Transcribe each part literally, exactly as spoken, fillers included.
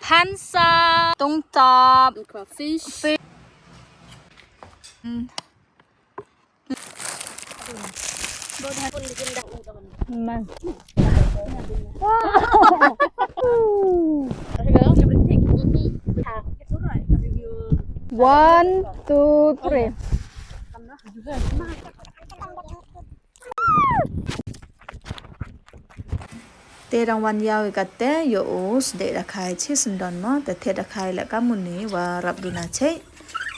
Hansa, tungtap, fish. Man. One, two, three. Te dang wan ïaw ïa kata, ïoh u sdei da khai chi syndon mo, te thied da khai leh kam une wa rap duna chei.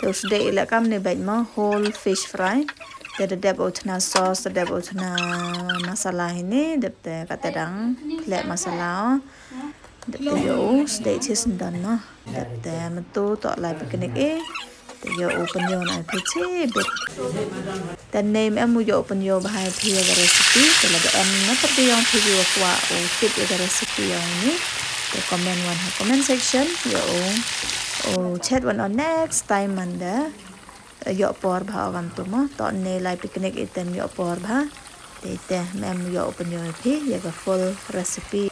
Te u sdei leh kam une bad mo whole fish fry. Te da dep u chna sauce, da dep u chna masala hini, dep te kata dang khleh masala. Dep te ïoh u sdei chi syndon mo. Dep te mynta to lai picnic i. Te ïoh u pynïoh na phi chi bit. Te ne em u ïoh u pynïoh bha ïa phi ïa ka recipe. Te lada em na pyrdi ïong phi ïoh kwah u tip ïa ka recipe ïong ni. Te comment wan ha comment section. Ïoh u, u chat wan o next time manda. Ïoh por bha o kam tu mo. To ne lai picnic item ïoh por bha. Te te mem ïoh u pynïoh ïa phi ïa ka full recipe.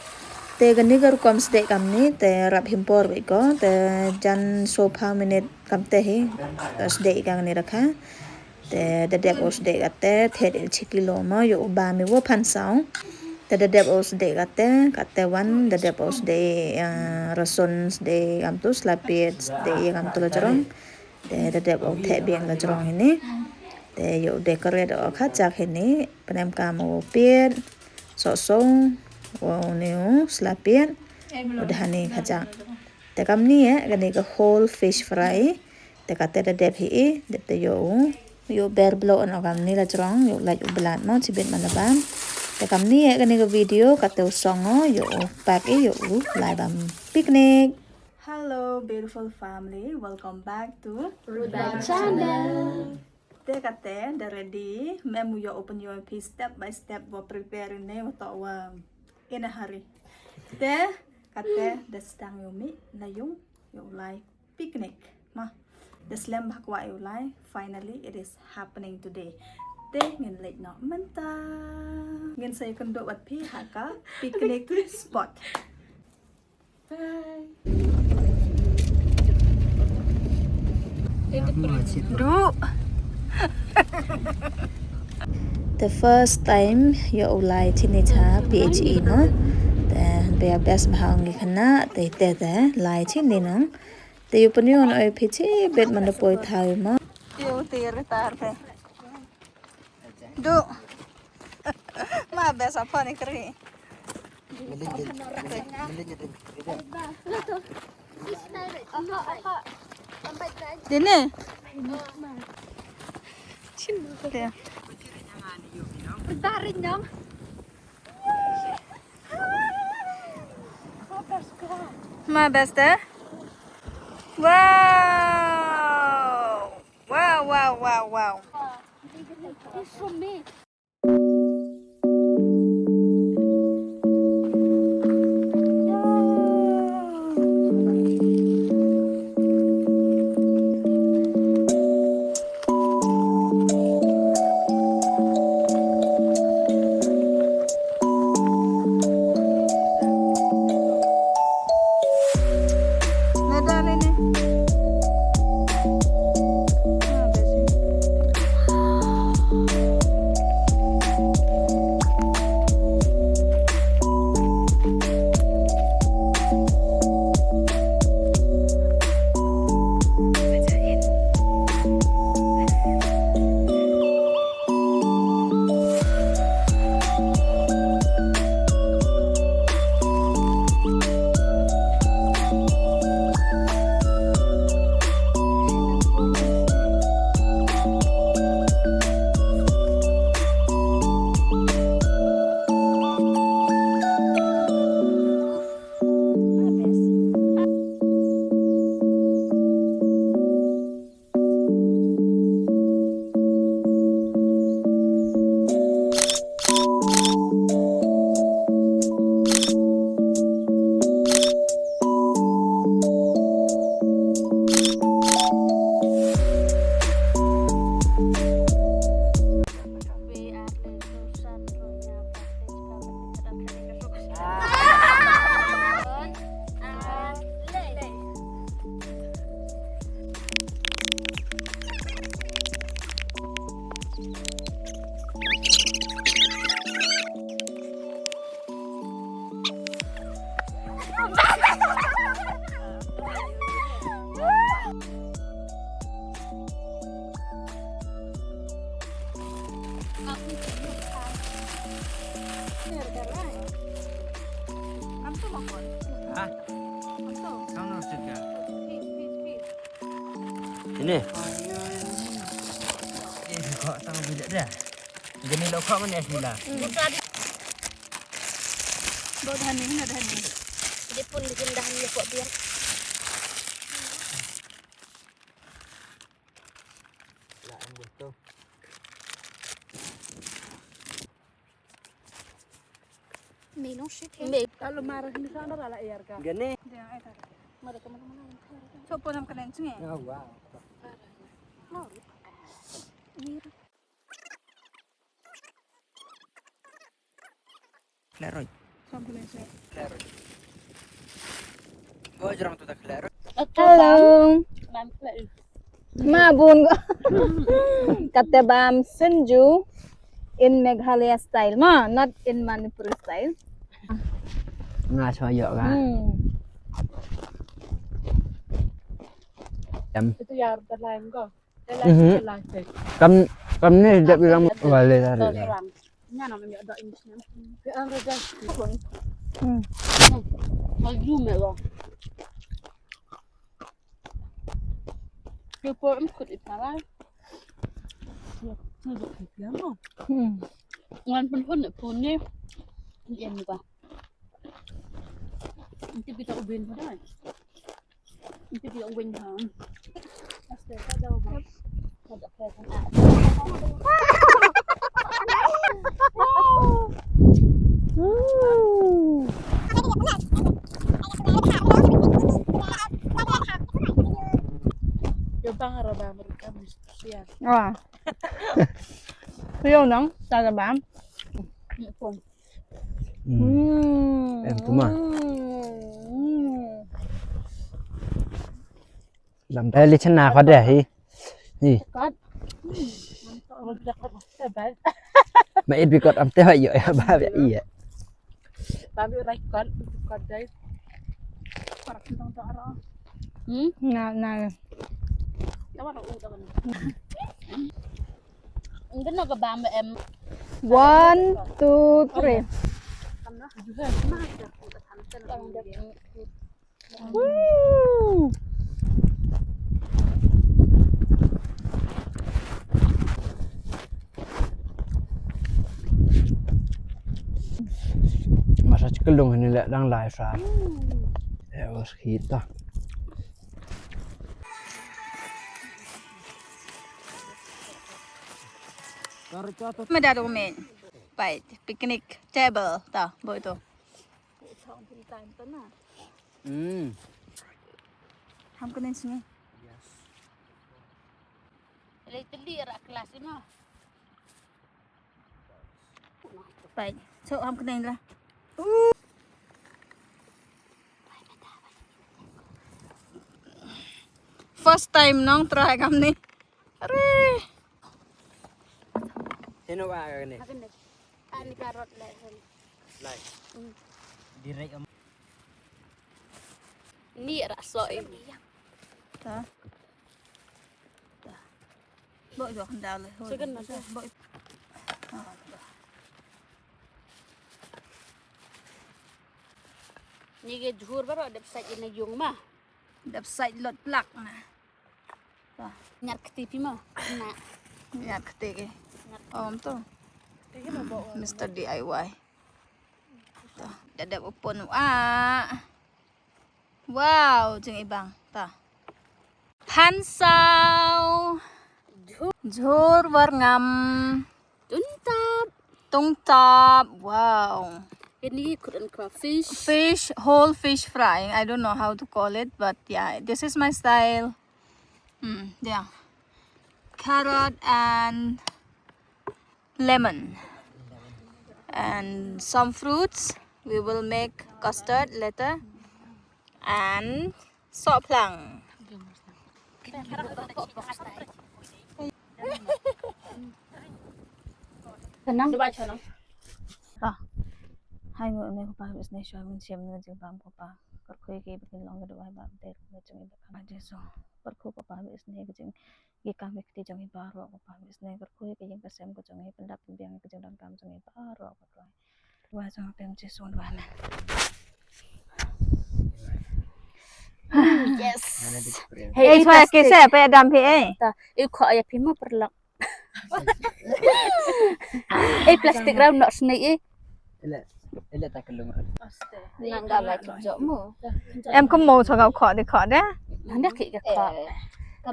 Te kani ka rukom sdei kamni te rap him por bha ko te jan so pha minute kam te hi. Te sdei kani rakha. Te da dep u sdei kate thied il chi kilo mo ïoh u bam i wa phan saw. Te da dep u sdei kate kate wan da dep u sdei, eh, rasun sdei kam tu slapiet sdei ïa kam tu la jrong. Te da dep u theh biang la jrong hini. Te ïoh u decorate o kha jak hini. Pynem kam u piet. Soso. U ne u sla piet. U da hani kha jak. Te kamni eh, kani ka whole fish fry. Te kate da dep hi i, dep te ïoh u. Ïoh ber bloh o kamni la jrong, ïoh lait u blat mo, chibit man la bam. Te kamni eh, kani ka video, kate u song o, ïoh u pack i, ïoh u lai bam picnic. Hello, beautiful family. Welcome back to Ruda Channel. Te kate da ready, mem u ïoh u pynïoh phi step by step wa prepare ne wa to wa in a hurry. Te kate da sdang ïoh mih la ïung ïoh lai picnic. Ma da slem bha kwah ïoh lai. Finally it is happening today. Te ngin leit noh mynta. Ngin sa ïakynduh bad phi ha ka picnic spot. Duh. The first time ïoh u lai chini cha P H E mo. Te hynrei best bha ong ki khynnah te te te lai chini nong. Te ïoh pynïoh oi phi chi bet man da poi thai mo. Ïoh te tar te. Duh. Ma best apa ni kri. Dini. Chin. Dia. Tarik nyam. Ma best eh. Wow. Wow, wow, wow, wow. Ni. Eh, kok tang bilik dah. Gini lo kok mana Asmila? Bau dah ni, mana dah ni? Dia pun bikin dah ni kok biar. Lah, yang betul. Mei nong shi theng. Mei. Kalau marah ni kan dah lah air ka. Gini. Dia ai ta. Mara ka mana mana. So pun nam kenen cnge. Oh, wow. Mau. Ni. Kleroi. Sam kenen cnge. Kleroi. Bo jrong tu ta kleroi. Hello. Bam kleroi. Ma bun ko. Kata bam senju in Meghalaya style. Ma, not in Manipuri style. Nga so yo ka. Hmm. Em. Itu ya, udah lain ko. Mhm. Kam, kam ni dep bilang wale tadi. Nya nam ïa da English nam. Ke am raja. Hmm. Maju me lo. Ke po em kut ipara. Maju ke pian mo. Hmm. Ngan pun pun ne pun ne. Yen ba. Nanti kita ubin pada. Nanti kita ubin ha. Pasti ada ubin. Yo bang araba mereka mesti siap. Wah. Yo nang, tak ada bang. Ni pun. Hmm. Em tu ma. Hmm. Lam eh li chana kho de hi. Hi. Kot. Ma it bi kot am te ha yo ya ba ya iya. Ba bi rai kot, kot dai. Parak tong to aro. Hmm? Na na. Tawa ro u tawa. Ngan no ka bam em. One, two, three. Woo! Masa cikel dong ini lek dang lai sa. Ya, was kita. Meda domen. Bai, picnic table ta, bo itu. Hmm. Ham kenen sini. Yes. Lai teli rak kelas ni mah. Bai, so ham kenen lah. First time nong try kam ni. Are. Sino ba ka ni? Ani karot le. Lai. Direct am. Ni ra so ini. Ta. Ta. Bo jo kandal. Second na. Bo. Ni ke jhur baro dep sait ina yung ma. Dep sait lot plak na. Nyar kti pi ma. Na. Nyar kti ke. Om to. Mister D I Y. To. Dadap upon wa. Wow, jing ibang. To. Phansaw. Jhur warngam. Tuntap. Tuntap. Wow. Ini kut and crab fish. Fish, whole fish fry. I don't know how to call it, but yeah, this is my style. Hmm, yeah. Carrot and lemon. And some fruits. We will make custard later. And Soplang. Tenang. Hai mo me ko pa bis ne shwa min shem ne jing pam ko pa. Kyrkhu ki bikin long ka dawai ba te ko jing ba ka Jesu. Kyrkhu ko pa bis ne ka jing ki kam ki kti jong i baroh ko pa, bis ne kyrkhu ïa ka ïing ka sem ka jong i, pyndap pynbiang ïa ka jingdonkam jong i baroh ko Trai. Wa jong pem Jisu wa amen. Yes. Hey, eh, plastic. Sa pa dam phi eh. Ta, eh, kho ya phi ma perlak. Eh, plastic round nok sini eh. Ele, ele ta kelung. Nang ga la jok mo. Em ko mo sa ga kho de kho de. Nang da ki ga kho.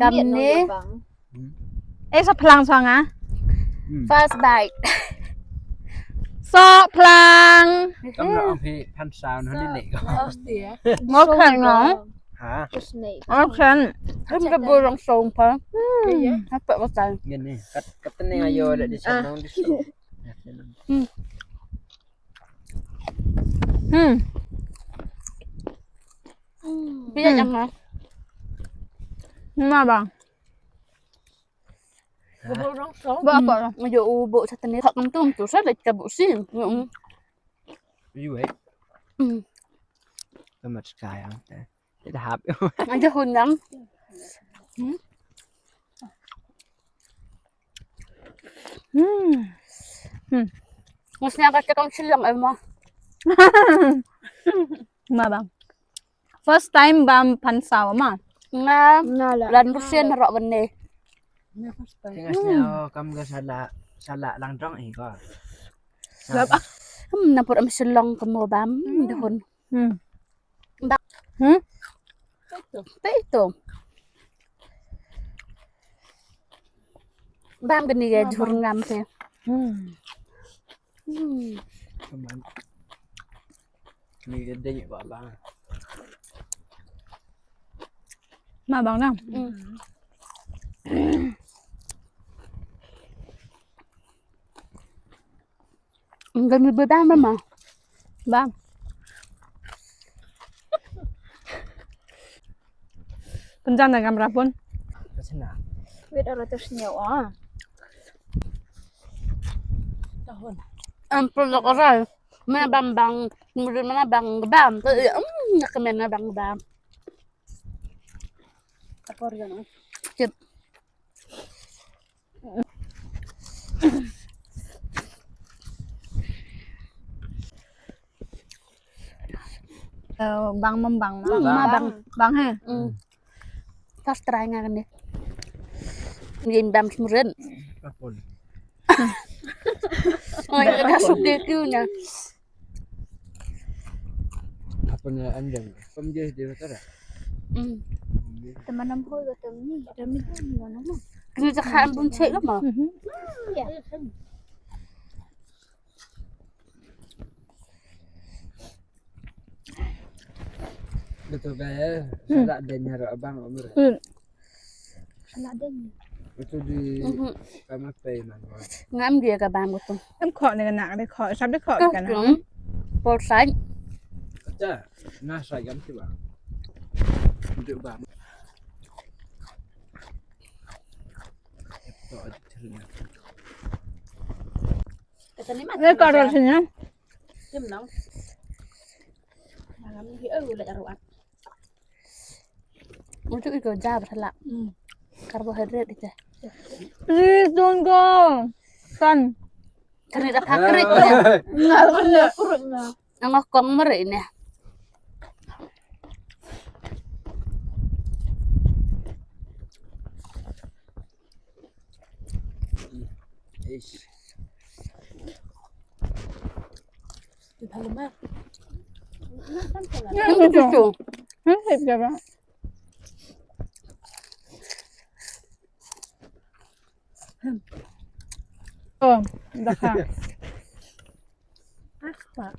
Kam ni. Eh, sa plang sa nga. First bite. Sa plang. Kam na ong phi phan sa no ni le ko. Mo khan ngo. Ha. Mo khan. Em ka bu rong song pa. Hap pa ta. Ngin ni. Kat kat ni ayo le di sa nong di so. Hmm. Biya yang ha. Ma ba. Ba ba. Yo u bo sa tani kha tung tung tu sa le ka bu si. Yu eh. Hmm. Ka mat ka yang te. Te hap. Aja hun yang. Hmm. Hmm. Hmm. Ngus nya ka kong silang eh ma. Ma bang. First time bam phan saw ma. Nga. Nga la. Lan rusen ro bene. Tengah sini oh kam ga sala sala lang dong eh ko. Lap ah. Hmm, na pur am selong kemo bam dehun. Hmm. Bak. Hmm? Te itu. Bam gani ga jur ngam te. Hmm. Hmm. Ni ga deng ba bang. Ma bang na. Hmm. Ngan ni bedang mama. Bang. Penjan da kamera pun. Ka sna. Wait ora tu senyum ah. Tahun. Ampun lok orai. Mana bang bang. Kemudian mana bang bang. Ke iya. Hmm, nak ke mana bang bang. Apa orang? Cip. Eh, bang mem bang ma. Bang. Bang. Bang he. Hmm. First try nga kane. Ngin bam smurun. Kapon. Oh, ya ka sup de tu nya. Apa na andang? Pemjeh dia kata dah. Hmm. Teman nampu kata ni, ada ni kan mana? Kena cakap ampun cek lah mah. Mhm. Ya. Betul gaya. Salah dia nyarap abang umur. Hmm. Salah dia. Itu di kamar pay man. Ngam dia ka bam ko. Em kho ne na de kho, sab de kho ka na. Por sai. Acha, na sai gam ti ba. Itu ba. Ini kado sini. Kim nang. Malam ni eh ulah jaruat. Untuk iko jab sala. Karbohidrat ite. Please don't go. Kan. Kari dah pakrik ya. Ngal benar perutnya. Nang kong meri ni. Ish. Yang itu. Yang itu. Oh, dah. Aspa.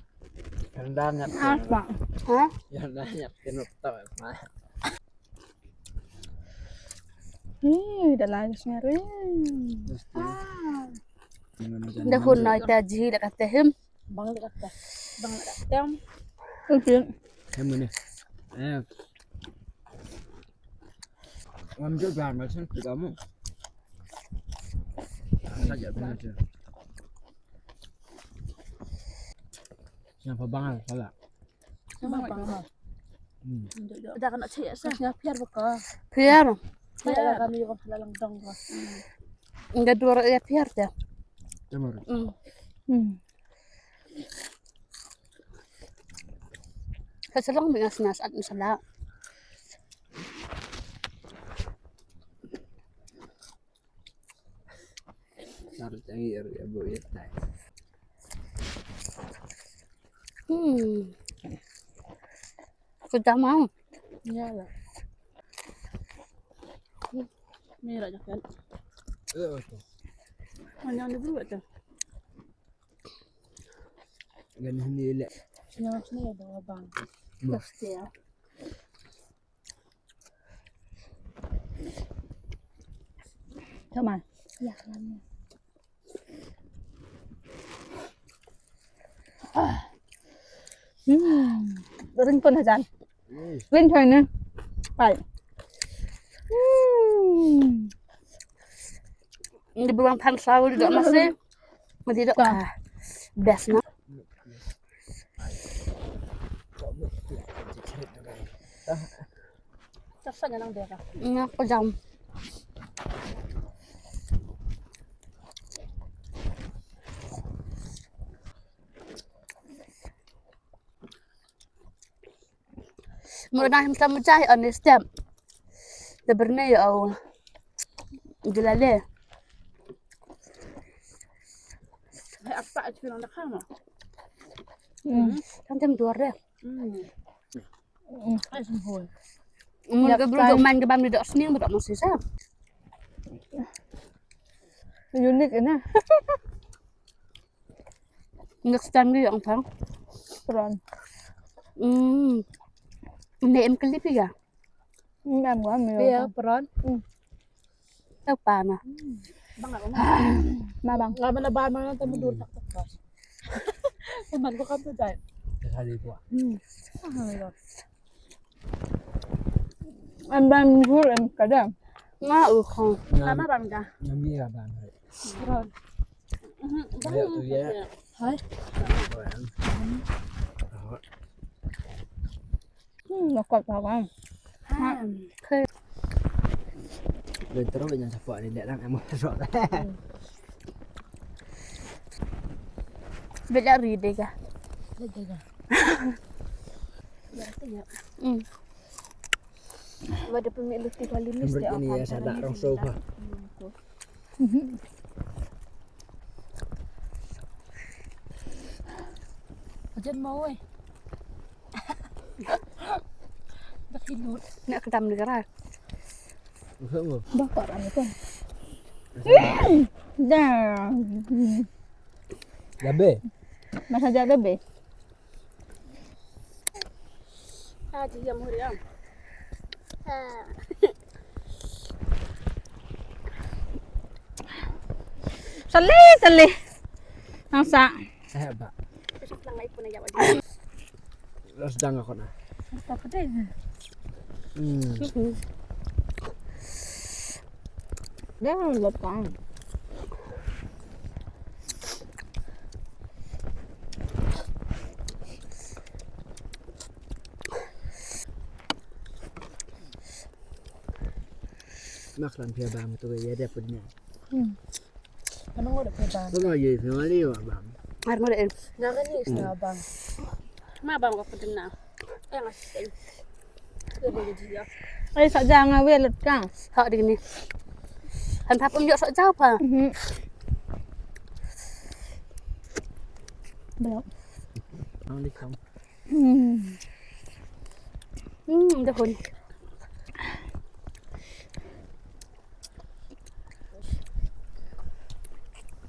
Yang dah nyat. Aspa. Hah? Yang dah nyat kena tahu apa. Ih, dah lagi sendiri. Ah. Dah hun noi ta ji dah kata hem. Bang dah kata. Bang dah kata. Okey. Hem ni. Eh. Ngam jot bang macam tu kamu. Saja bang macam. Siapa bang salah? Siapa bang? Hmm. Dah kena cek ya sah. Siapa biar baka? Biar. Biar kami juga salah langdong ko. Enggak dua orang ya biar dah. Jamur. Hmm. Hmm. Ka shalong bi nga sna sat masala. Hmm. Sudah mau. Ni lah jaket. Mana ni dulu tu? Gan ni le. Sini sini ada abang. Pasti ya. Come on. Ya, lama. Hmm. Ring pun hajan. Ring pun ni. Pai. Hmm. Ini buang pan sawo di dok masih. Masih dok. Ah. Best na. Nga ko jam. Mura na him tam jai on step. De berne ya au. Jelale. Hai apa aja bilang dah kamu. Hmm. Tam jam dua deh. Hmm. Hmm. Ai sempur. Mun ka bru man ka bam ni dok sning ba dok mesti sa. Unik ini. Next time dia yang tang. Peran. Hmm. Ini em kelip ya. Ngam ngam ya. Iya, peran. Hmm. Tau pa na. Bang aku. Ma bang. Ngam na ba ma ta mudur tak tak. Teman ko kam tu dai. Kali ko. Hmm. Am bang mudur em kada. Nga u khong. Ngam. Sama bang ka. Ngam ni ka bang. Peran. Ayo tu ya. Hai. Hmm, lokot bawang. Bentero banyak sapok ni, lihat lang, emang sok. Beda ri deh kah? Beda kah? Ya, tu ya. Hmm. Wada pemilu tiga lima. Menurut ini ya, sadak rong sofa. Ajan mau eh. Dah kilut. Nak kedam negara. Bapak rame tu. Dah. Jabe. Masa jabe be. Ha, ji yam hur yam. Ha. Salih, salih. Nang sa. Sehat, Pak. Terus lang lai pun aja wajib. Los dang aku na. Tak pedih. Hmm. Dah, lepas. Mak lan pia bam tu ya dia punya. Hmm. Ano ngode pia bam? Ano ye, ano ye bam? Ar ngode en. Na kan ni sa bam. Ma bam ko pudin na. Eh, ngasih. Ai sa jang a welet ka. Ha ding ni. Han thap um yok sa jaw pa. Mhm. Belum. Ang likang. Hmm. Hmm, dah hun.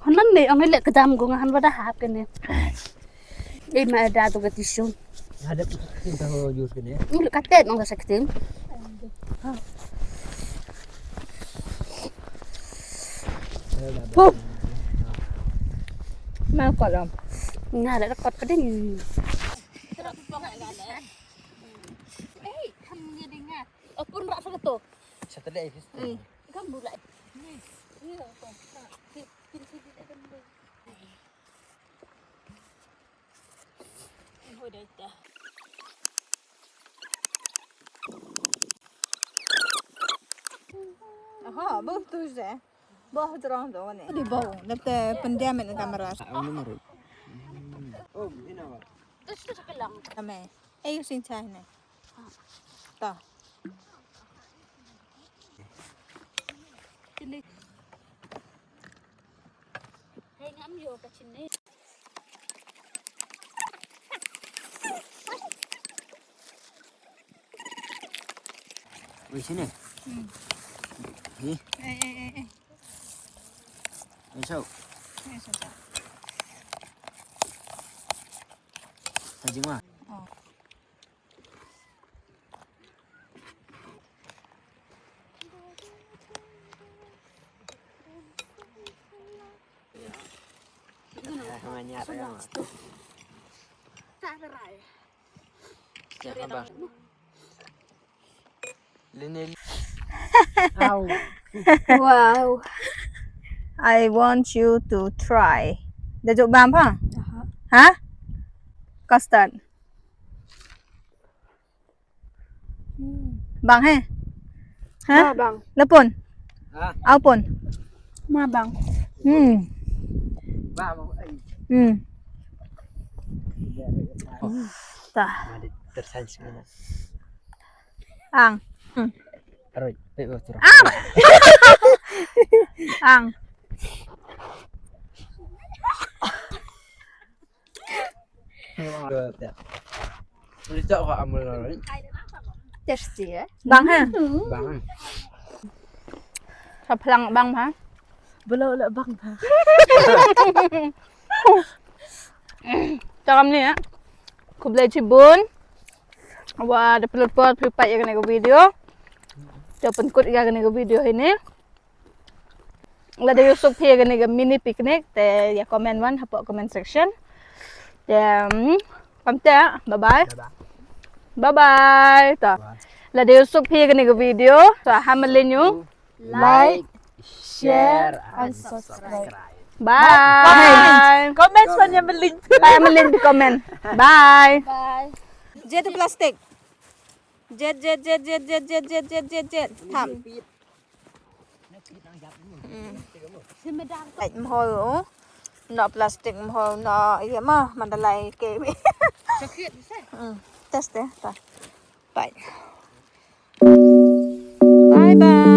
Hon nan ne, ang ilek kedam ko nga han wada hap kene. Eh, ma da tu ka tissue. Ada kita ho use kene. Ngi ka tet nong ka saktin. Huh. Ma ko dam. Nga da kot ka ding. Eh, kan dia dengar. Apun rak satu. Satu deh. Eh, kan mulai. Ni. Iya, apa? Aha, bau tu je. Bau terang tu ni. Di bau, nanti pendam ni kamera. Oh, ini apa? Terus tu sekelang. Kami. Eh, sini cah ni. Ta. Sini. Wei sini. Hmm. Ni. Eh, eh, eh, eh. Ni so. Ni so. Tajing mah. Oh. Wow. I want you to try. Dah jop bam ha? Ha? Custard. Bang he? Ha? Ma bang. Lepun. Au pun. Ma bang. Hmm. Hmm. Tah. Ang. Hmm. Ang. Tasty eh. Bang ha? Bang. Sa phlang bang ha? Belo le bang ha. Takam ni ya. Khublei chibun. Wa da pynlut por phi pat ïa kane ka video. Te pynkut ïa kane ka video hi ne. Lada ïohsuk phi ïa kane ka mini picnic te ïa comment wan hapoh comment section. Te kam te bye bye. Bye bye. Ta. Lada ïohsuk phi ïa kane ka video, ta ha malin yu. Like, share and subscribe. Bye. Comment wan ïa malin. Bye malin comment. Bye. Bye. Jet plastic. Jet jet jet jet jet jet jet jet jet jet. Tham. Plastic mhoi u. No plastic mhoi no ïa ma mandalai ke. Test eh ta. Bye. Bye bye.